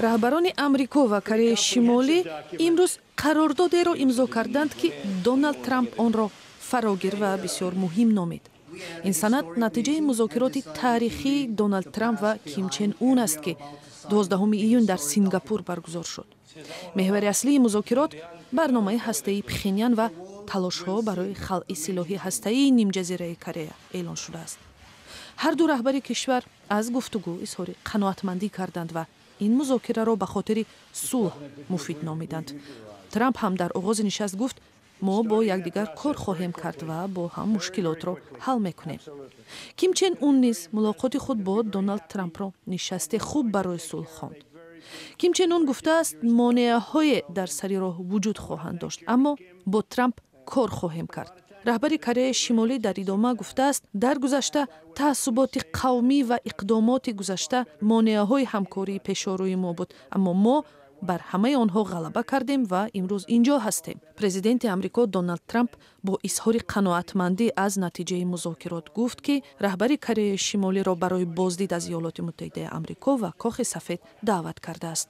Раҳбарони Амрико ва Кореяи Шимолӣ имрӯз қарордодеро имзо карданд, ки Доналд Трамп онро фарогир ва бисёр муҳим номид. Ин санад натиҷаи музокироти таърихии Доналд Трамп ва Ким Чен Ун аст, ки 12 июн дар Сингапур баргузор шуд. Меҳвари аслии музокирот барномаи ҳастаии Пхенян ва талошҳо барои халъи силоҳи ҳастаии нимҷазираи Корея эълон шудааст. Ҳар ду раҳбари кишвар аз гуфтугӯ изҳори қаноатмандӣ карданд ва ин музокираро ба хотири сулҳ муфид номиданд. Трамп ҳам дар оғози нишаст гуфт: «Мо бо якдигар кор хоҳем кард ва бо ҳам мушкилотро ҳал мекунем». Ким Чен Ун низ мулоқоти худ бо Доналд Трампро нишасте хуб барои сулҳ хонд. Ким Чен Ун гуфтааст, монеаҳое дар сари роҳ вуҷуд хоҳанд дошт, аммо бо Трамп кор хоҳем кард. Раҳбари Кореяи Шимолӣ дар идома гуфтааст, дар гузашта таассуботи қавмӣ ва иқдомоти гузашта монеаҳои ҳамкории пешорӯи мо буд, аммо мо бар ҳамаи онҳо ғалаба кардем ва имрӯз инҷо ҳастем. Президенти Амрико Доналд Трамп бо изҳори қаноатмандӣ аз натиҷаи музокирот гуфт, ки раҳбари Кореяи Шимолиро барои боздид аз Иёлоти Муттаҳидаи Амрико ва Кохи Сафед даъват кардааст.